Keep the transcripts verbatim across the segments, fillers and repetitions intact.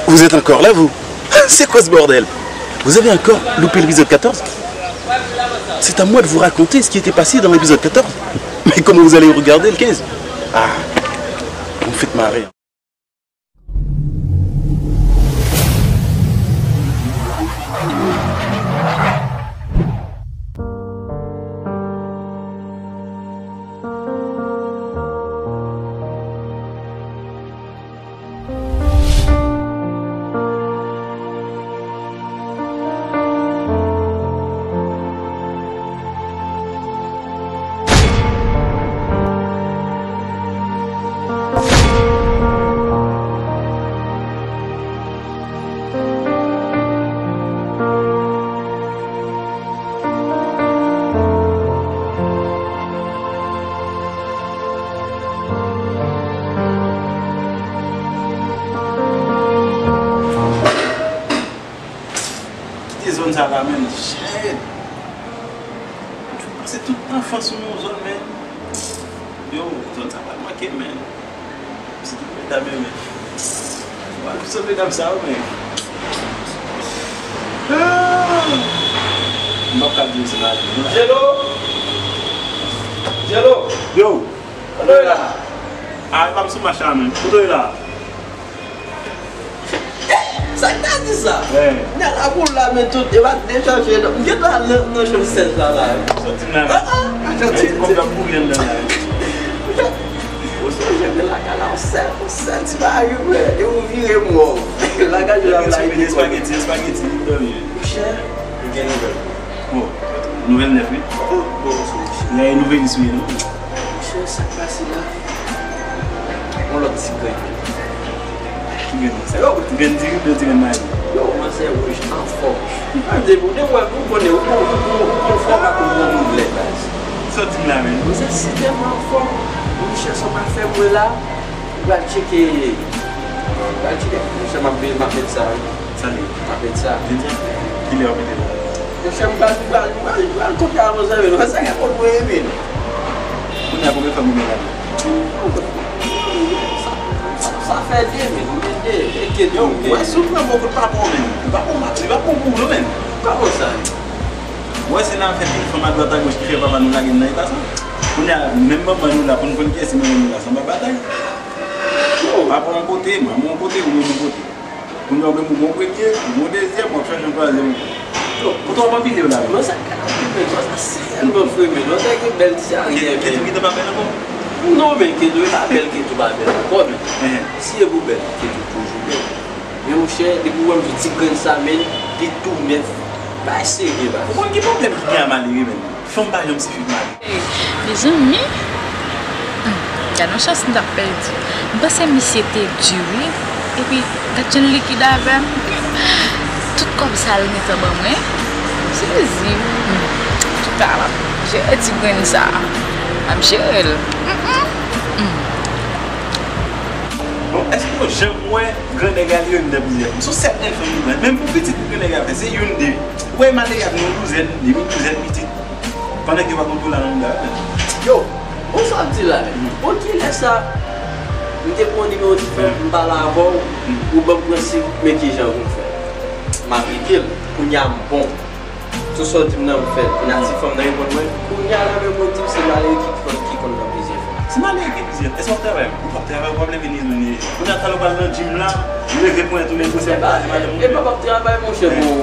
Vous êtes encore là, vous? C'est quoi ce bordel? Vous avez encore loupé l'épisode quatorze? C'est à moi de vous raconter ce qui était passé dans l'épisode quatorze. Mais comment vous allez regarder le quinze? Ah, vous me faites marrer. Kite zòn sa la, menn. Shit. Pase tout anfans nou nan zòn, menn. Yo, zòn sa pa manke, menn. Se tout medam yo, menn. Wè, se medam sa yo, menn. Ah! M p ap ka di se pa di. Jelo! Jelo! Yo! Kote w ye la? Ah, e pa m sou mach la, menn. Kote w ye la? Sa k ta di sa? Wi. Nèg la pou la, men tout, e pa dechaje, non. M gentan al nan, nan chanm sèz la, la. Sòti m la, men. Ah, ah, sòti. Kòm nan bouri anndan la. Ou sonje men lakay la, on sèl, on sèl ti bagay, wi. E ou vire mò. Lakay la, la, espageti, espageti, dòmi. Monchè, m gen nouvèl. Bon, nouvèl nèf, wi. Oh, bon, monchè. Gen nouvelis, wi, non? Monchè, sa k pase la? On lòt ti grenn. Ki grenn sa? Yo. Ti grenn diri oubyen ti grenn mayi? Yo, kòmanse wouj anfòm. Mwen te, ou te wè, ou konnen, ou, ou, ou, ou konn fò pa konn bon nouvèl, baz. Sa w di m la, menn? Mwen se si tèlman anfòm. Monchè, sa w pa fè mwen la. Ou pral tcheke, ou pral tcheke. Monchè, m ap, m ap met sa, wi. Sa li? M ap met sa. Li di, kilè w ap mete la? Monchè, m pral, m pral, m pral, m pral kontre avè w, zanmi m. Sa gen kont mwen, men. Kounye a, konbyen fanm ou gen la? Sa, sa, sa fè de, men. Mwen de, enkyete. Yo, ou wè, si w pran bon kout pa bon, men. Li pa bon match, li pa bon pou ou, non, men. Kòman sa? Ou wè, se nan afè pil fanm adwat agoch ki fè papa nou lage n nan eta sa. Kounye a, menm manman nou la, pou n konn kiyès se manman nou la, se anba batay. Yo. Papa w yon kote, manman w yon kote, ou menm yon kote. Kounye a ou menm ou gen yon premye, ou gen yon dezyèm, w ap chache yon twazyèm ankò. Yo. Poutan w ap anpile yo la, men. Non, sa ka anpile, non, sa sèlman fremen, non, sa gen bèl ti aryè, men. Ketou gentan pa bèl ankò? Non, men, Ketou pa bèl, Ketou pa bèl ankò, men. Enhen. Si e pou bèl, Ketou toujou bèl. Men monchè, depi w wè m sou ti grenn sa, men, li tou nèf. Bagay serye, baz. Ou konn ki pwoblèm ki gen a malere, men? Fanm pa janm sifi pou mari. Mezanmi, hmm, gad yon chans m t ap pèdi. M panse misye te di wi. Epi, gad jan l likid avè m. Tout kòb sa l gentan ban mwen. Sezi. Hmm. Antouka, m ap jere ti grenn sa. M ap jere l. Hmm, hmm. Hmm. Bon, èske w janm wè gran nèg a li yo nan plizyè? M sou sèt enfant li pran. Menm pou pitit pou gran nèg a fè, se youn de. Ou wè malere ak yon douzèn, demi douzèn pitit. Pandan ke w pa konn dola nan mouda yo, men. Yo, bon sa w di la, men. Bon, kilè sa, m te pran nimewo ti frè m, m pale avè w, ou ban m prensip, men kijan pou m fè. M aplike l. Kounye a m bon. Tout sa w di m nan, m fè l. Kounye a ti fanm nan reponn mwen. Kounye a la, men mwen di m se malere ki konn, ki konn nan plizyè fanm. Se malere ki plizyè. Èske w ap travay? Ou p ap travay, ou p ap leve ni nou ni. Kounye a talè w pral nan gym la, ou leve pwen tou men gwo sèl pa di madanm ou. E pa p ap travay, monchè, bon,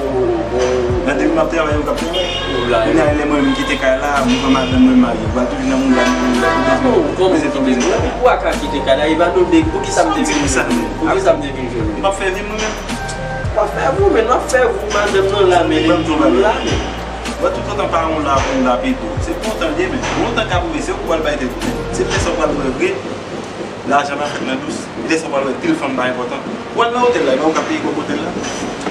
bon. Nan depi m ap travay, ou p ap travay. Kounye a lè mwen menm kite kay la, mwen pran madanm mwen marye. Ou pral toujou nan moun la, moun la, ou bezwen, ou bezwen. Ou pa ka kite kay la, e pa nou de, poukisa m te vin jwenn ou? Poukisa m te vin jwenn ou? M p ap fè vi m mwen menm. W ap fè vou, men w ap fè vou, madanm nan la, men li toujou la, men. Mwen, toutotan pa yon la pou yon la pito. Se pou yon tan l ye, men. Pou yon tan k ap rive, se ou k pral bay tèt ou, men. Se lè sa w pral wè vre, lajan pa fèt nan dous. Lè sa w pral wè pil fanm pa enpòtan. Ou al nan otèl la, e pa ou k ap peye kòb otèl la.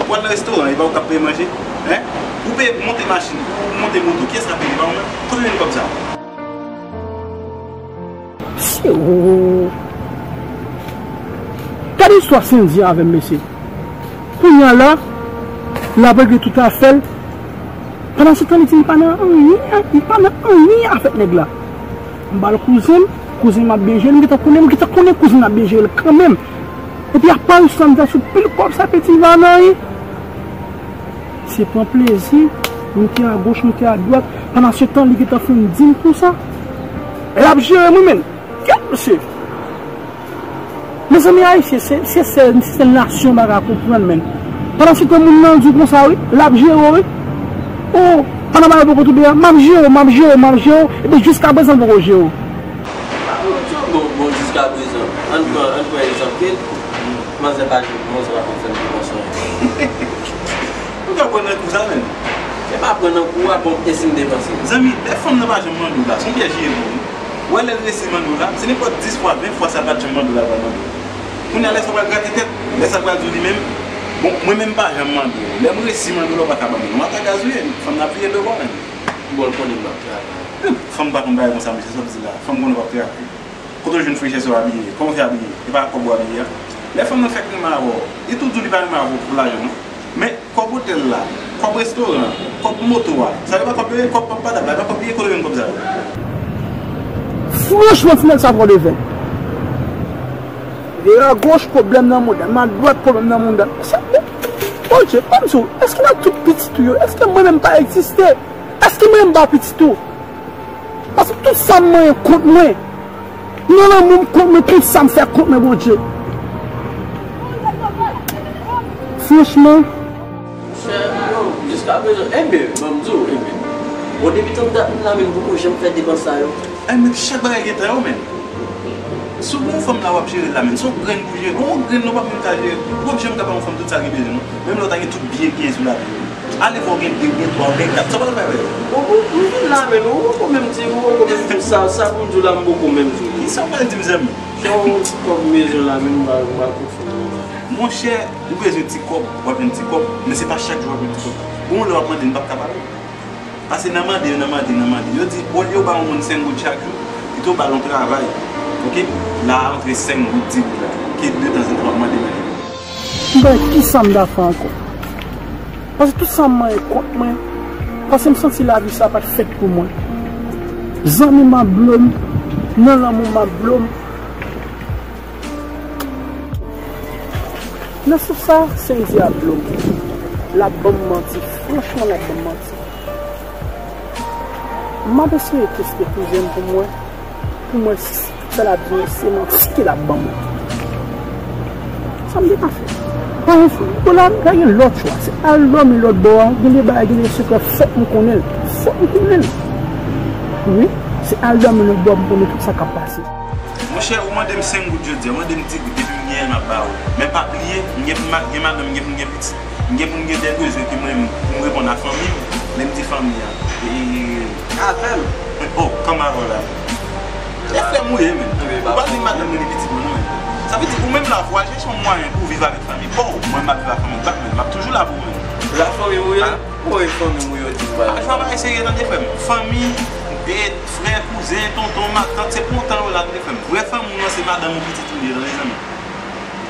Ou al nan restoran, e pa ou k ap peye manje. Hen? Ou peye monte machin, ou monte moto, kiyès k ap peye? Pa ou menm? Kote w jwenn kòb sa? Mesye, oh. Gade istwa Sendy avè m, mesye. Kounye a la, l ap regle tout afè l. Pandan se tan, li di m pa nan anyen, li pa nan anyen avèk nèg la. M ba l kouzen m, kouzen m ap byen jere l, m gentan konnen, m gentan konnen kouzen m ap byen jere l kanmenm. Epi apa Islam ta sou pil kòb sa piti va nan, wi. Se pran plezi, moute agoch, moute adwat. Pandan se tan, li gentan fin di m konsa. L ap jere m, wi, men. Kèt, mesye. Mezanmi, Ayisyen, se, se, se, se nasyon pa ka konprann, men. Pandan se tan, moun nan di w konsa, wi, l ap jere w, wi. O, pandan bagay poko tou byen, m ap jere w, m ap jere w, m ap jere w, epi jiskaprezan l poko jere w. Bon, bon, jiskaprezan, ann pran, ann pran egzanp de manzè pa jwenn, manzè pa konn fè l depanse anyen. Ou ka pran nan kou sa, menm. Se pa pran nan kou a, bon, e si m depanse? Zanmi, lè fanm nan pa janm mande w la, se yon pyèj li ye pou ou. Ou wè lè l resi mande w la, se nenpòt dis fwa, ven fwa sa l pa t janm mande w la, l pral mande w. Kounye a, lè sa w pral grate tèt, lè sa l pral di w li menm, bon, mwen menm m pa janm mande w. Lè m resi mande w la, ou pa ka ban mwen. Ou ata gaz ou ye, fanm nan ap vire do bò menm. Bon, l konnen m ap travay. Fanm pa konn bagay konsa, mesye, sa w di la. Fanm konnen w ap travay. Kote w jwenn frechè sa w abiye? Kòman w fè abiye? E pa ak kòb ou abiye a? Lè fanm nan fèk renmen avè w, li tou di w li pa renmen avè w pou lajan, non. Men kòb otèl la, kòb restoran, kòb moto a, sa yo pa kòb yo ye, kòb panm patab la, e pa kòb li ye, kote w jwenn kòb sa yo? Franchman, ti nèg sa twò leve. Vire agoch, pwoblèm nan mouda m, adwat, pwoblèm nan mouda m. Sa, Bondye, ban m di w, èske nan tout pitit ou yo, èske mwen menm pa egziste? Èske mwen menm pa pitit ou? Paske tout sa m manyen kont mwen. Nan lanmou m kont mwen, tout sa m fè kont mwen, Bondye. Franchman. Monchè, yo, jiskaprezan, enben, ban m di w, enben. Bon, depi tann dat m la, men m poko janm fè depans sa yo. Ay, men chak bagay gen tan yo, men. Si w gen yon fanm la, w ap jere l la, men. Si w grenn pou jere, yon grenn nou p ap menm ka jere. Ou p ap janm ka ba yon fanm tout sa l gen bezwen, non. Menm lè w ta gen tout byen ki gen sou latè yo. Ale fè w gen de, w gen twa, w gen kat. Sa w pral fè avè yo? Bon, bon, m vin la, men ou poko menm di, ou poko menm di sa, sa pou m di w la, m poko menm di w. Kisa w pral di m, zanmi? Fè yon ti kòb bezwen la, men m pral, m pral pou fanm nan. Monchè, ou bezwen ti kòb, w ap jwenn ti kòb, men se pa chak jou w ap jwenn ti kòb. Gon lè w ap mande, m p ap ka pale. Pase nan mande yo, nan mande, nan mande. Yo di, olye w ba yon moun senk goud chak jou, pito w ba l yon travay. Oke? La a antre senk goud, dis goud la. Ke detanzantan w ap mande, mande. M pa wè kisa m ta fè ankò. Pase tout sa m manyen kont mwen. Pase m santi lavi sa pa t fèt pou mwen. Zanmi m ap blo m, nan lanmou m ap blo m. Nan sans sa, Sendy ap blo m. L ap ban m manti. Franchman, l ap ban m manti. M ap eseye teste kouzen m pou m wè, pou m wè si sa l ap di m se manti ke l ap ban mwen. Sa m te ka fè? Pa yon fanm. Bon, la, la gen lòt chwa. Se al dòmi lòt bò a. Gen de bagay, gen de sekrè. Fòk m konnen l. Fòk m konnen l. Wi, se al dòmi lòt bò pou m konnen tout sa k ap pase. Monchè, ou mande m senk goud jodi a, ou mande m dis goud, depi m genyen, m ap ba ou. Men pa bliye, m gen pou m gen madanm, m gen pou m gen pitit. M gen pou m gen de bezwen ke mwen menm, pou m reponn a fanmi m, lè m di fanmi a. E, avè m. Oh, kòm avè w la. E frè m ou ye, men. Ou pa di madanm mwen ni pitit mwen, non, men. Sa vle di, ou menm la, pou al chèche yon mwayen pou w viv avèk fanmi pa w. Mwen, m ap viv ak fanmi m, m ap toujou la pou ou, men. Lafanmi ou ye? Ou ye fanmi m ou ye, ou di m pa. A, sa pa eseye, tande, frè m. Fanmi, e, frè, kouzen, tonton, matant, se pou yon tan yo la, tande, frè m. Vrè fanmi w nan, se madanm ou, pitit ou ye, tande, zanmi.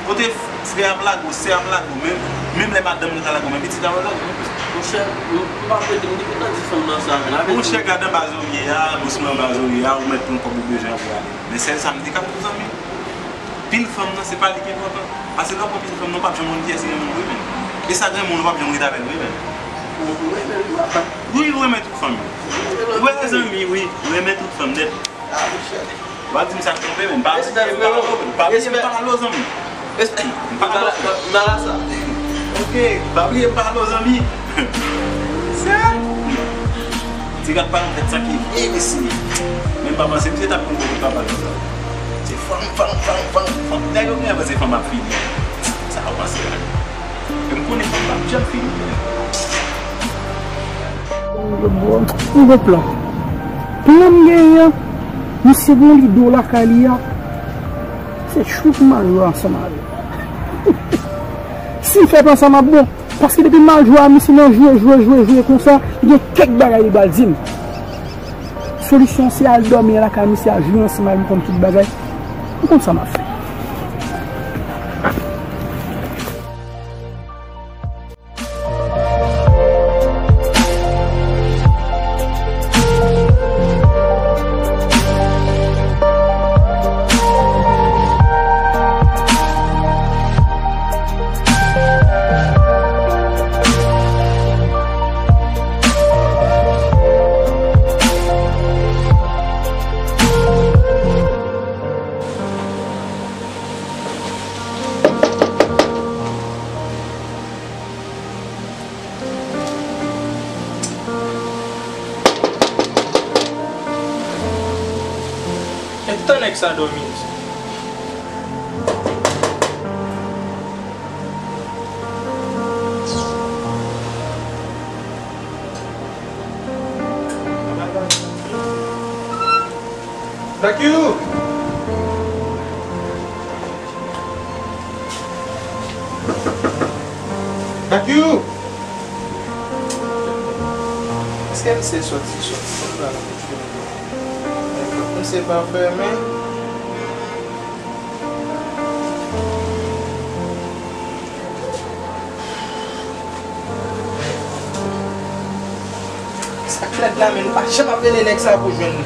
Kote frè ap lage w, sè ap lage w, menm, menm lè madanm nan ta lage w, men pitit la w ap lage w. Monchè, m, m pa vle di, m te gentan di fanm nan sa, men avè di. Monchè, gad anba zorye a, bous mwen anba zorye a, ou mèt pran kòb ou bezwen antre ale. Men sèl sa m te ka di w, zanmi. Pil fanm nan, se pa li ki enpòtan. Pase lè w pran pil fanm nan, w p ap janm konn kiyès ki renmen w vre, men. E sa granmoun, w p ap janm ret avè l vre, men. Ou, ou renmen l tou, apa? Wi, ou renmen tout fanm. Ou wè, zanmi, wi, ou renmen tout fanm nèt. Ah, monchè. W ap di m sa k twonpe, men. Pa bliye m pale w, men. Pa bliye m pale w, zanmi. M pale w. Nan la sa. Ok, pa bliye m pale w, zanmi. Sè. Ti rat pa nan tèt sa ki vye, mesye. Men m pa panse misye t ap konn gwo kout papa l konsa. Se fanm, fanm, fanm, fanm, fanm. Nèg yo gen panse fanm ap fini. Sa yo panse la. E m konnen fanm pa janm fini. M gen plan. Plan m genyen an, misye gen yon lido lakay li a. Se chou pou m al jwe ansanm avè l. Si m fè plan sa, m ap bon. Paske depi m al jwe a, misye nan jwe, jwe, jwe, jwe konsa, li gen kèk bagay li pral di m. Solisyon se al dòmi lakay misye, al jwe ansanm avè l, m konn tout bagay. M konn sa m ap fè. Sa dòmi. Black You! Black You! Èske misye soti, soti, soti la? Misye pa fèmen. Sa k lèd la, men nou pa janm ap rele nèg sa pou jwenn li.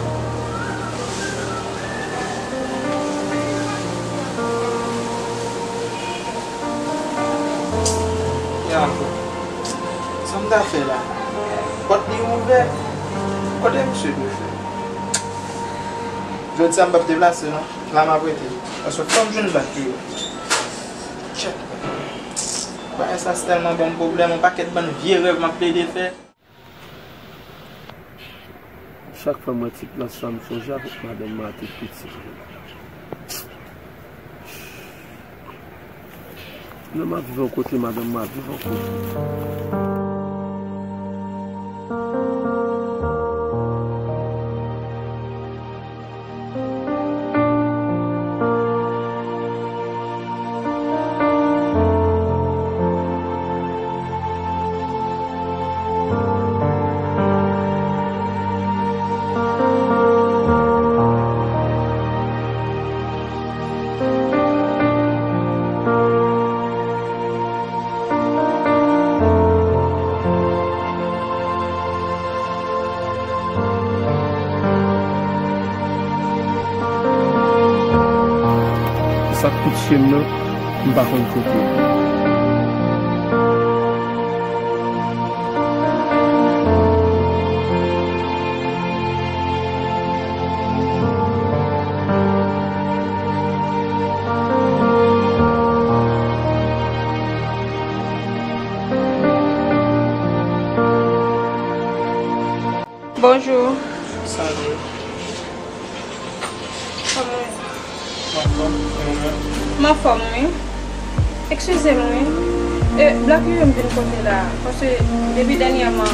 Ya, sa m ta fè la? Pòt li ouvè. Kote misye dwe fè? Jodi a m p ap deplase non. La m ap rete. Paske fò m jwenn Black Yo. Tchèt. Bagay sa se tèlman ban m pwoblèm, yon pakèt bann vye rèv m ap plede fè. Chak fwa m wè ti plas sa, m sonje avèk madanm mwen ak ti pitit mwen. Lè m ap viv yon kote, madanm mwen ap viv yon kote. Sa k pitye m nan, m pa konn kote l. Bonjou. Salut. Kòman w ye? M anfòm, e ou menm? M anfòm, wi. Eskize m, wi. E, Black Yo m vin kote la, paske depi dènyèman,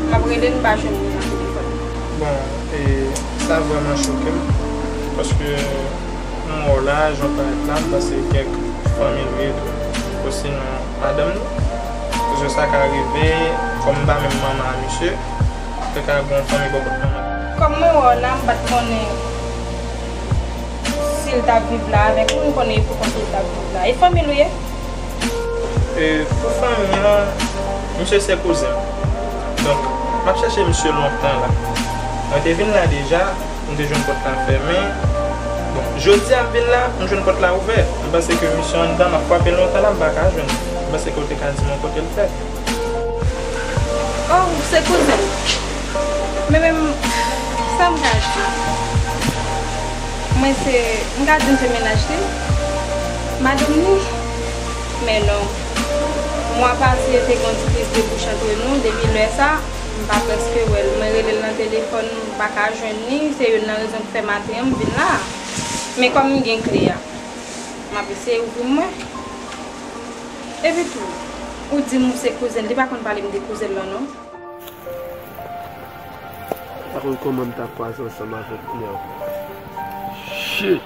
m ap rele l, m pa jwenn li nan telefòn. Bon, e, sa vrèman choke m, paske m wè w la, jan w parèt la, m panse kèk fanmi l ou ye tou. Osinon, madanm li. Paske sa ka rive, kòm m pa menm manman a misye, te ka gen yon fanmi bò kot manman. Kòm mwen wè w la, m pa t konnen si l t ap viv la avèk ou, m konnen e pou kont li t ap viv la. E fanmi l ou ye? E, pou fanmi an, misye se kouzen m. Donk, m ap chèche misye lontan la. Mwen te vin la deja, m te jwenn pòt la fèmen. Bon, jodi a m vin la, m jwenn pòt la ouvè. M panse ke misye anndan, m ap frape lontan la, m pa ka jwenn. M panse ke w te ka di m yon kote l fèt. Oh, se kouzen m. Men menm, sa m ka di? Mwen se, m ka di m se mennaj li. Madanm li, men non. Mwa pase, te gen yon ti kriz de bouch antre nou. Depi lè sa, m pa prèske wè l. Mwen rele l nan telefòn, m pa ka jwenn li. Se youn nan rezon ki fè maten an m vin la. Men kòm m gen kle a, m ap eseye ouvri m wè. Epi tou, ou di m ou se kouzen l, li pa konn pale m de kouzen l lan non. M pa konn kòman m ta kwaze ansanm avèk li ankò. Shit!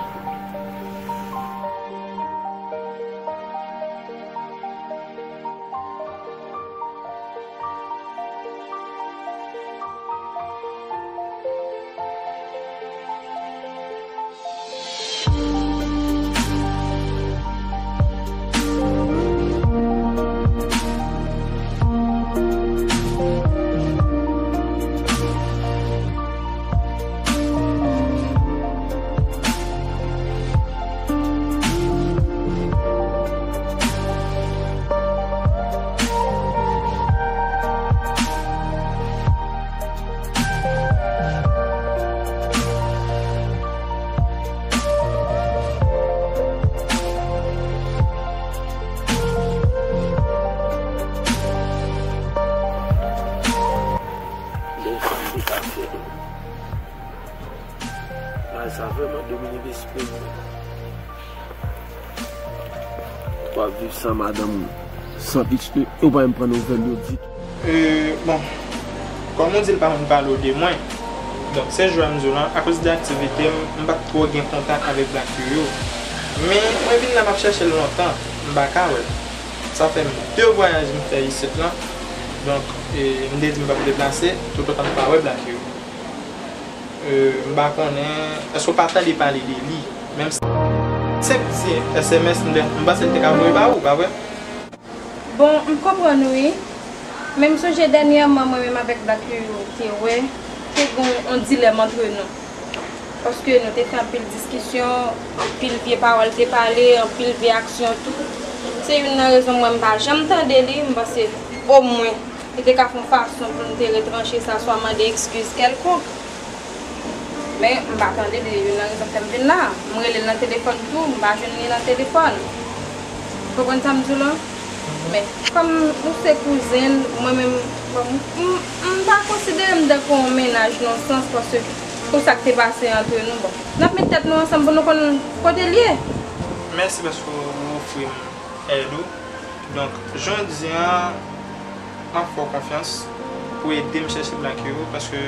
W ap viv san madanm ou, san pitit ou, e w pa menm pran nouvèl yo ditou. E, bon, kòm ou di l pa konn pale w de mwen, donk, se jwè m di w lan, akoz de aktivite m, m pa t twò gen kontak avèk Black Yoyo. Men, mwen vin la, m ap chèche l lontan, m pa ka wè l. Sa fè m de vwayaj m fè isit lan, donk, e, m te di m p ap deplase, toutotan m pa wè Black Yoyo. E, m pa konnen, èske w pa tande pale de li? Menm si, senp ti S M S, m, m panse l te ka voye ba ou, pa vre? Bon, m konprann wi. Men m sonje dènyèman, mwen menm avèk Black Yoyo te wè, te gen yon dilèm antre nou. Paske nou te fè anpil diskisyon, anpil vye pawòl te pale, anpil vye aksyon tou. Se youn nan rezon mwen m pa janm tande li, m panse omwen li te ka fè yon fason pou nou te retranche sa, swa mande ekskiz kèlkonk. Men, m pa tande li, youn nan rezon k fè m vin la. M rele l nan telefòn tou, m pa jwenn li nan telefòn. Ou konprann sa m di w lan? Men, kòm ou se kouzen l, mwen menm, bon, m, m, m pa konsidere m tankou yon mennaj nan sans, paske pou sa k te pase antre nou, bon, n ap met tèt nou ansanm pou nou konn kote l ye. Mèsi paske w ofri m èd ou. Donk, jan w di a, m ap fè w konfyans pou w ede m chèche Black Yoyo, paske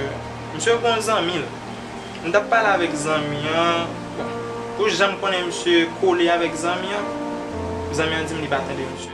misye gon zanmi l. M t ap pale avèk zanmi an, bon, pou jan m konnen misye kole avèk zanmi an, zanmi an di m li pa tande misye.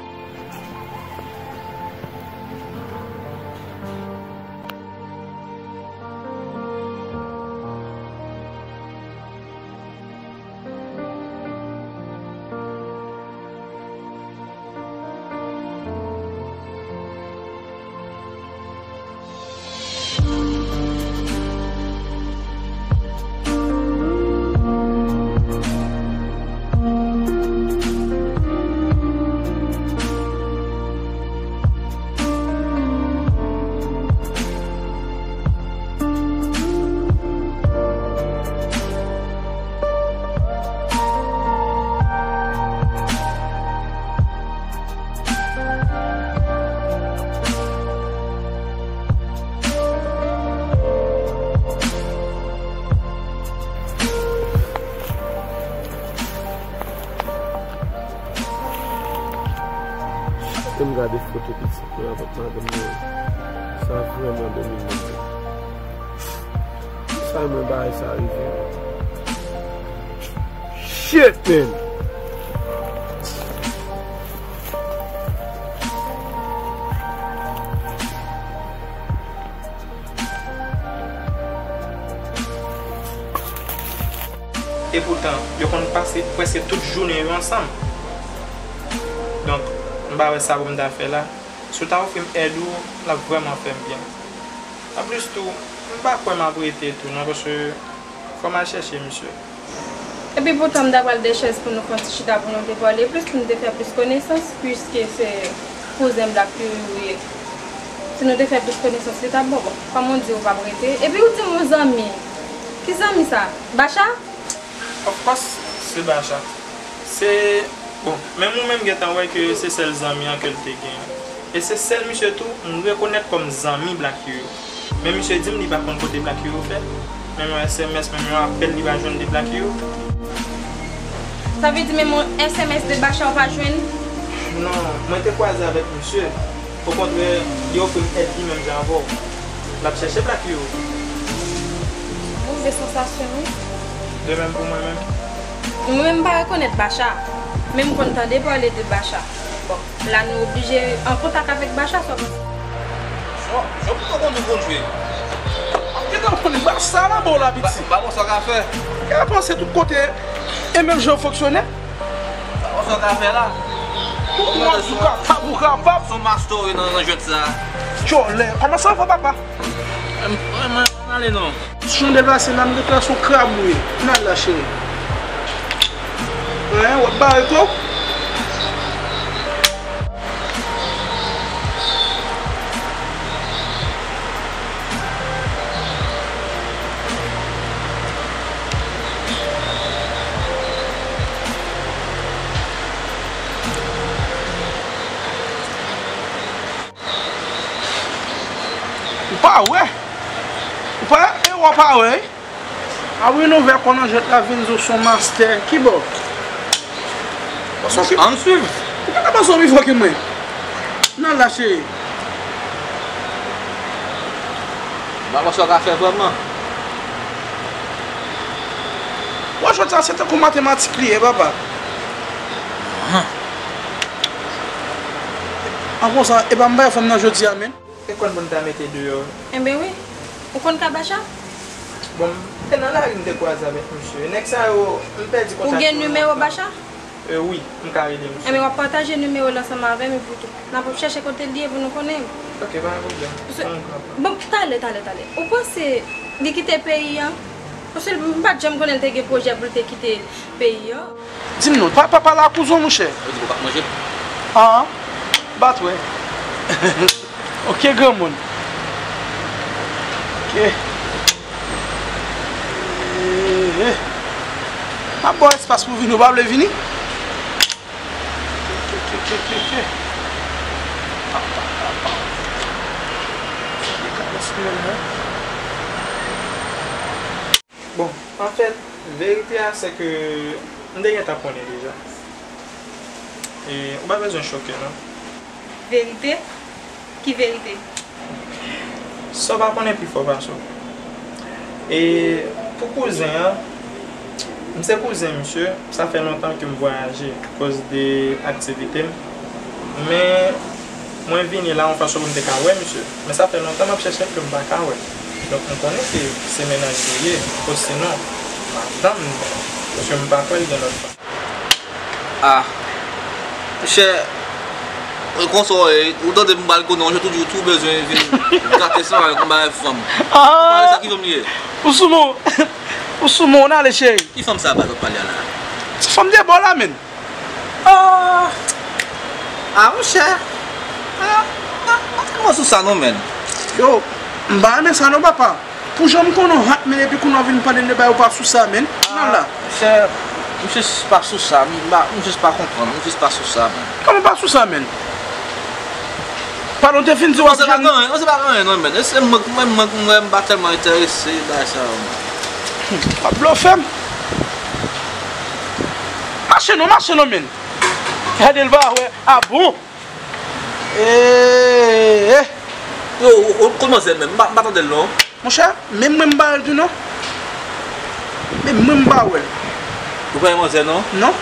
Lè m gade foto pitit mwen avèk madanm mwen, sa vrèman domine mwen. Sa mwen bagay sa rive. Shit, man! Epoutan, yo konn pase prèske tout jounen yo ansanm. Donk, m pa wè sa pou m ta fè la. Si w ta ofri m èd ou, l ap vrèman fè m byen. Anplis tou, m pa kwè m ap rete tou non, paske fò m al chèche misye. Epi poutan, m ta pral de chèz pou nou fè yon ti chita pou nou te pale plis, pou nou te fè plis konesans, piske se kouzen Black Yoyo ou ye. Si nou te fè plis konesans, li t ap bon. Bon, kòm ou di, ou p ap rete. Epi ou di m yon zanmi. Ki zanmi sa? Bacha? Of course, se Bacha. Se, bon, menm ou menm gentan wè ke se sèl zanmi an ke l te gen. E se sèl misye tou m rekonèt kòm zanmi Black Yoyo. Men misye di m li pa konn kote Black Yoyo fèt. Menm yon S M S, menm yon apèl li pa jwenn de Black Yoyo. Sa vle di menm yon S M S de Bacha ou pa jwenn? Non, mwen te kwaze avèk misye. Okontrè, li ofri m èd li menm jan avè w. L ap chèche Black Yoyo. Move sansasyon, wi. De menm pou mwen menm. Mwen menm m pa rekonèt Bacha. Men m konn tande pale de Bacha. Bon, la nou oblije an kontak avèk Bacha, sa w panse? Jan, jan pou konn ou konn jwe. M gentan konnen Bacha la bò la piti. Ba, ba bon sa w ka fè. Ka panse tout kote e menm jan fonksyonè. Sa w ka fè la? Ou mwen di kapab ou kapab. Son master nan, nan jwèt sa. Djòlè, kòman sa va papa? Mwen, mwen, mwen ale non. Jan deplase nan m deplase yon krab ou ye. N al la cheri. Hein, w ap bare kò w? Ou pa wè? Ou pa, e w pa wè? A wi, nou vè kò nan jwèt la vin di w son mastè. Kibò? Ann swiv. Ou pa ka panse w pi fò ke mwen. Nan la, cheri. M pa panse w ka fè vrèman. Bon, jodi a se tankou matematik li ye, papa. An konsa, e pa m bay fanm nan jodi a, menn. E konn pou n ta mete deyò. Enben wi. Ou konn ka Bacha? Bon, m te nan lari, m te kwaze avèk misye. Nèg sa yo, m pèdi kontak yo lontan. Ou gen nimewo Bacha? E wi, m ka rele misye. Enben w ap pataje nimewo l ansanm avè m epi tou. N ap chèche kote l ye pou nou konnen. Ok, pa gen pwoblèm. Bon, talè, talè, talè. Ou panse li kite peyi a? Paske m pa t janm konnen l te gen pwojè pou l te kite peyi a. Di m non, pa, pa pale ak kouzon, monchè. Ou di pou w pa manje? Ah, bat wè. Ok, granmoun. Ok. Eh, eh. M ap ba w espas pou w vini, ou pa vle vini? Ok, ok, ok, ok, ok. Pa, pa, pa, pa. Sa dekadans li menm, non? Bon, anfèt, verite a, se ke m te gentan konnen deja. E ou pa bezwen choke, non. Verite? Ki verite? Sa w pa konnen pi fò pase w. E pou kouzen an, m se kouzen misye, sa fè lontan ke m vwayaje akoz de aktivite m. Men, mwen vini la yon fason pou m te ka wè misye. Men sa fè lontan m ap chèche l ke m pa ka wè. Donk, m konnen ke se mennaj li ye, osinon, madanm li, paske m pa kwè l gen lòt fanm. Ah, monchè, konsa w ye, ou tande m pral konnen, monchè, toujou, toujou bezwen vin gate san avèk yon bagay fanm. Ou pale sa ki fanm li ye? Ou sou mwen, ou sou mwen, w ale, cheri. Ki fanm sa, ba, w ap pale a la? Ti fanm de bò la, menn. Ah, ah, monchè. Ah, ah, ah, pa tèlman sou sa non, menn. Yo, m pa renmen sa non, papa. Pou jan m konnen w hot, menn, epi kounye a w vin pale de bagay ou pa sou sa, menn. Nan la. Ah, monchè, m jis pa sou sa, m pa, m jis pa konprann, m jis pa sou sa, menn. Kòman pa sou sa, menn? Padon, te fin di w ap jwenn. Non, se pa gen anyen, non, se pa gen anyen, non, menn. E se mwen, mwen, mwen, mwen, m pa tèlman enterese bagay sa yo, menn. W ap blofe m. Mache non, mache non, menn. Gade l pa wè. Ah bon? Eh, eh. Yo, ou, ou, kot manzè menm? M pa, m pa tande l non. Monchè, menm mwen m pa wè l tou non. Menm mwen m pa wè l. Ou pa wè manzè non? Non.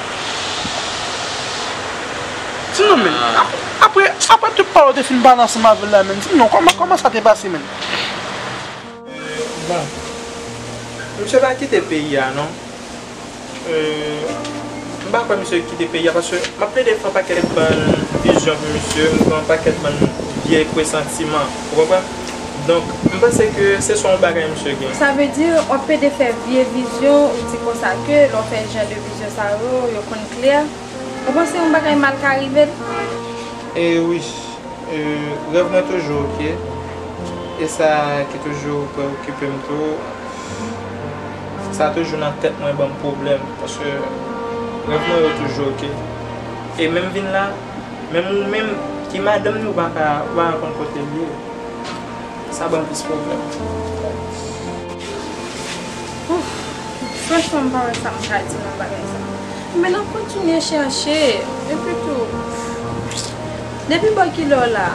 Di non, menn. Ah. Ap-, apre, apre tout pawòl ou te fin pale ansanm avè l la, menn. Di non, kòman, kòman sa te pase, menn? Bon, misye pa kite peyi a non. Euh, m pa kwè misye kite peyi a, paske m ap plede fè yon pakèt bann vizyon pou misye, m gen yon pakèt bann vye presantiman, ou konprann? Donk, m panse ke se swa yon bagay misye gen. Sa vle di, w ap plede fè vye vizyon, ou di konsa ke lè w fè jan de vizyon sa yo, yo konn klè. Ou panse yon bagay mal ka rive l? E wi. E, rèv mwen toujou oke. E sa ki toujou preokipe m tou. Sa toujou nan tèt mwen ban m pwoblèm. Paske rèv mwen yo toujou oke. E menm vin la, menm ou menm, ki madanm li ou pa ka, ou pa ka konn kote l ye. Sa ban m plis pwoblèm. Ouf, franchman, m pa wè sa m ka di nan bagay sa. Men n ap kontinye chèche. Epi tou, depi bò kilè w la,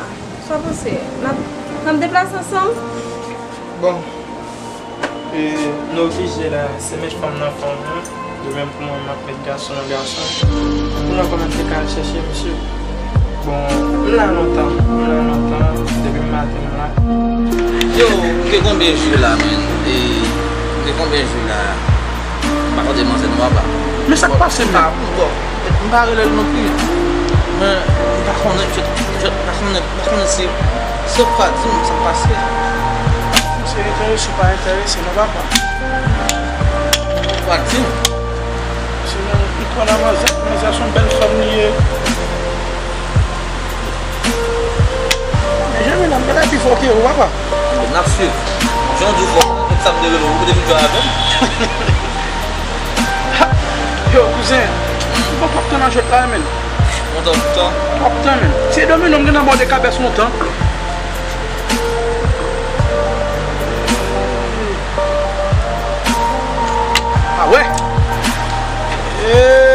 sa w panse? N ap, n ap deplase ansanm? Bon, e, nou oblije la, se met fanm nan fanm, wi. De menm pou mwen, m ap met gason nan gason. Pou nou kòmanse ka al chèche misye. Bon, m la lontan, m la lontan, depi maten m la. Yo, ou gen konbyen jou la, menn? E, ou gen konbyen jou la? M pa tande manzè non, papa. Men sa k pase, menn? Bon, m pa rele l non plis. Men, m pa konnen, m pa konnen, m pa konnen si, si w ka di m sa k pase. Ou se enterese ou pa enterese non, papa. Ou pa di m. Sinon, m kwè nan manzè, manzè se yon bèl fanm li ye. Men Jemina, m genlè pi fò ke ou, papa. N ap swiv. Jan w di w fò, sa m te rele w, ou te vin jwe avè m. Yo, kouzen, m pran twòp tan nan jwèt la, menn. Twòp tan, twòp tan. Twòp tan, menn. Se domino m gen nan bò de kabès lontan. Ah wè. Eh.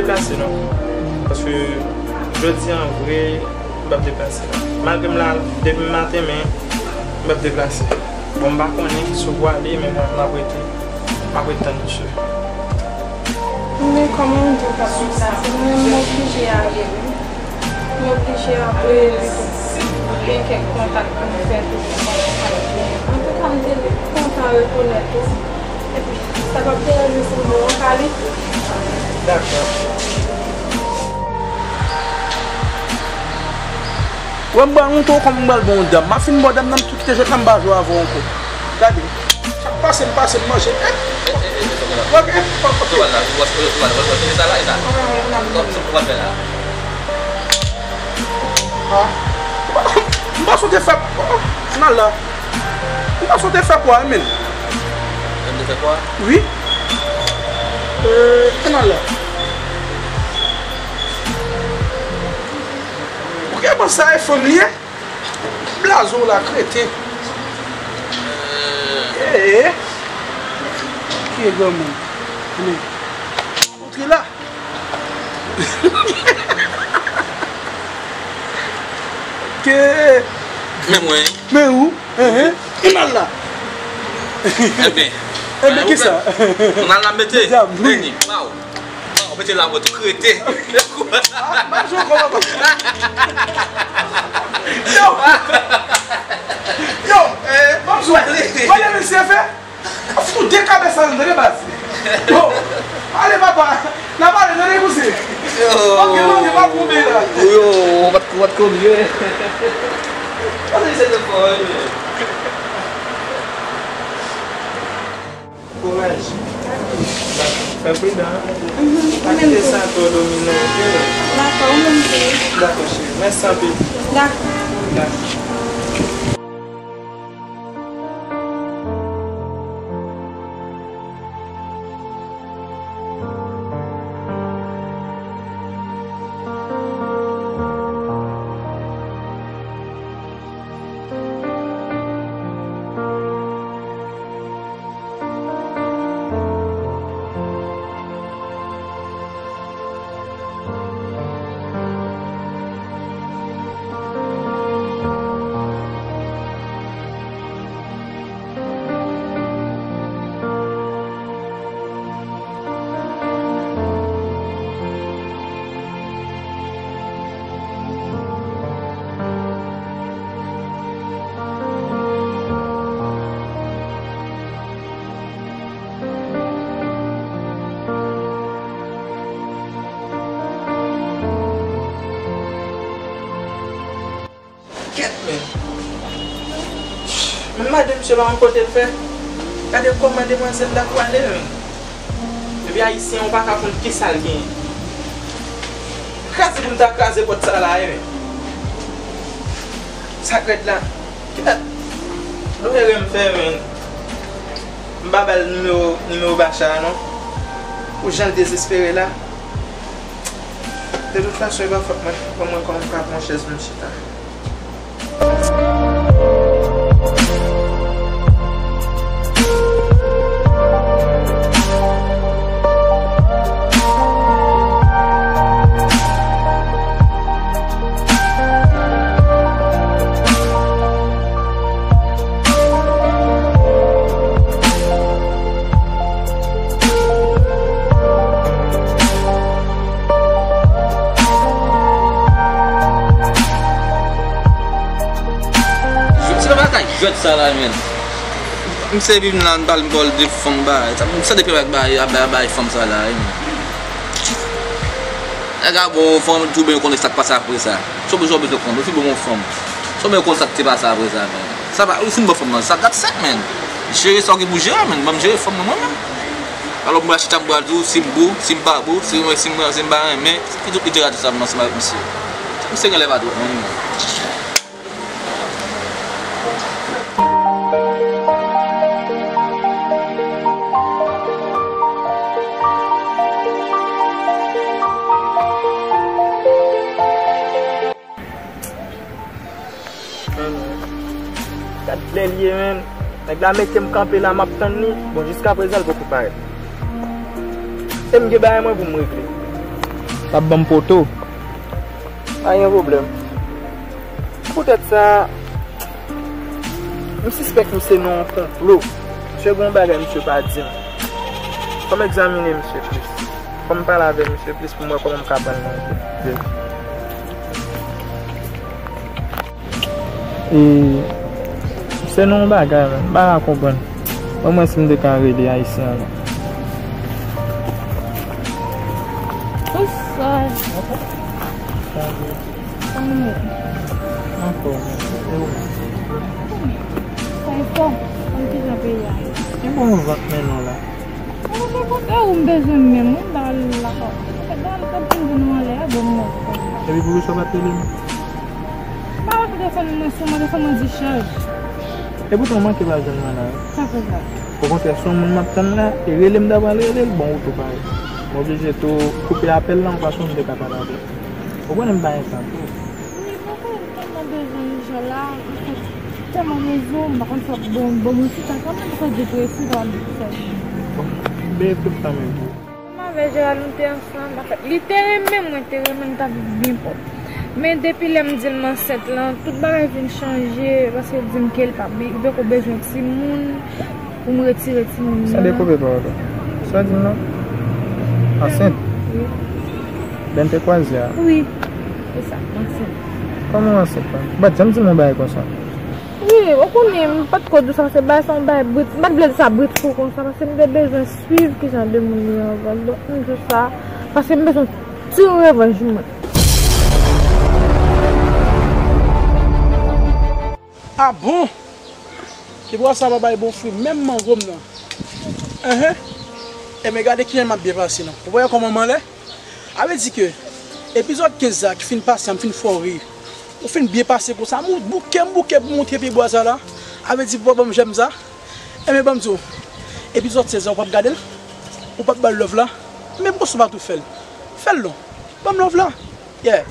deplase non. Paske jodi an vre, m p ap deplase non. Malgre m la depi maten, men m p ap deplase. Bon, m pa konnen si w pwale, men mwen, m ap rete. M ap ret tann misye. Men kòman w di w p ap deplase? Mwen menm, m oblije ale wi. M oblije ale wi. Gen kèk kontak pou m fè tou. Antouka, m te kontan retounen tou. Epi, sa p ap deranje si m ba w yon kale? Dakò. Wè m pral montre w kòman m pral ba w yon dam. M a fin ba w dam nan, m tou kite jwèt la, m pa jwe avè w ankò. Gade. Sa k pase m, pase m manje. Eh, eh, eh, eh, ok, ok. Ou pral la, ou pral, ou pral, ou pral fini sa la, e sa. Sa, sa ou pral fè la. Ah. M pa sot fè, oh, nan la. M pa sot fè kwa, men. Menm de fè kwa? Wi. Euh, nan la. Ou gen bon sa e fanm li ye? Blazo la krete. Ee. Ki e granmoun? Men. Antre la. Ke. Men mwen. Men ou? Enhen. Ki mal la? Enben. Enben, ki sa? Nan la mete. Medam, wi. Neni. Waw. Waw, mete la mwen tou krete. Ah, m ap jwe ankò, papa. Yo! Yo! Eh, m ap jwe. Wale misye fè? Ap fout de kabes sa nan tande baz. Yo! Ale, papa. N ap ale, tande, kouzen. Yo! Ok, non, se pa pou byen la. Yo, w pa t, w pa t konn jwe. Pase misye te fò, wi. Kouraj. Fè pridan. Mhm. Pa kite sa twò domine w, oke? Dakò, ou menm tou. Dakò, cheri. Mèsi anpil. Dakò. Dakò. Kèt, men. Menm madanm misye pa yon kote l fè. Gade kòman demwazèl la pwale, men. Epi ayisyen, ou pa ka konn kisa l genyen. Kraze pou m ta kraze pòt sa la, wi, men. Sa k rèd la. Kèt. Yon erè m fè, men. M pa ba l nimewo, nimewo Bacha a, non. Pou jan l dezespere la. De tout fason, e pa fòt mwen. Ban mwen kòm m ka pran yon chèz pou m chita. Se pa bagay jwèt sa la, men. Misye vin la, m pale, m pale de fanm, bagay. Sa, sa depi bagay, bagay, bagay fanm sa la, men. Nèg la bon fanm, tou byen konnen sa k pase apre sa. Sa w bezwen, sa w bezwen konn, ou fin bon fanm. Kòman yo konn sa k te pase apre sa, menm? Sa pa, ou fin ban fanm nan sa kat sèt, menm. Jere sa w gen pou jere, menm. Ban m jere fanm nan mwen menm. Alò, m pral chita, m pral di w si m bo, si m pa bo, si m, si m, si m pa renmen, ki tout literati sa m ansanm avèk misye. Misye gen lè pa twòp, menm. Gad lè l ye, menn. Nèg la mete m kanpe la, m ap tann li. Bon, jiskaprezan, l poko parèt. E m gen bagay mwen pou m regle. L ap ban m poto. Pa gen pwoblèm. Poutèt sa, m sispèk misye nan yon konplo. Misye gen yon bagay misye pa di m. Fò m egzamine misye plis. Fò m pale avè misye plis pou m wè kòman m ka pran l nan yon kout pye. E, se nan yon bagay, menn. M pa ka konprann. Ban m wè si m te ka rele Ayisyen an, non. What's up? Kòman w ye? Anfòm, e ou menm? Anfòm, kòm kijan peyi a ye? Gen bon vant men non la. Mwen pa konn, e ou m bezwen menm, mwen ba l lakò. Ba l kòb pou m vin anlè a, bon, mwen. Epi poukisa w pa t rele m? M pa wè telefòn mwen sou mwen, telefòn mwen dichaj. Epoutan w manke pa jwenn mwen la. Sa fè sa? Okontrè, se yon moun m ap tann la, e rele m ta pral rele l, bon, ou tou parèt. M oblije tou koupe apèl la yon fason m te ka pale avè w. Ou konnen m pa gen tan tou. Wi, mwen konnen m tèlman bezwen Michel la, m fè tèlman rezon, m pa konn sa bon, bon moun chita kanmenm, m fè depresi, sa di pou sa. Bon, m byen tout tan menm tou. Mwen avè Gerald, nou te ansanm, anfèt, li te renmen m, mwen te renmen l, nou t ap viv byen pwòp. Men depi lè m di l m ansent lan, tout bagay vin chanje, paske l di m ke l pa, li poko bezwen timoun, pou m retire timoun nan. Sa dekoupe pawòl ou. Sa w di m nan? Ansent? Wi. Bèn te kwaze a? Wi. Se sa, m ansent. Kòman w ansent la? Ou pa t janm di m yon bagay konsa. Wi, ou konnen, m pa t ko di w sa, se bagay sa yon bagay brit. M pa t vle di sa brit pou konsa, paske m te bezwen swiv kijan de moun li anvan. Donk, m di w sa, paske m bezwen tire revanj mwen. Ah bon? Pibwa sa pa bay bon fwi, menm mango m nan. Enhen. Enben, gade kijan m ap byen pase non. Ou pa wè kòman m anlè? A vle di ke epizòd kenz la ki fin pase a, m fin fè w ri. Ou fin byen pase konsa, m bouke, m bouke pou montre pibwa sa la. A vle di pou w pa ban m jèm sa. Enben, ban m di w, epizòd sèz la, ou p ap gade l? Ou p ap ba l love la? Menm konsa w pa tou fè l. Fè l non. Ban m love la. Yeah.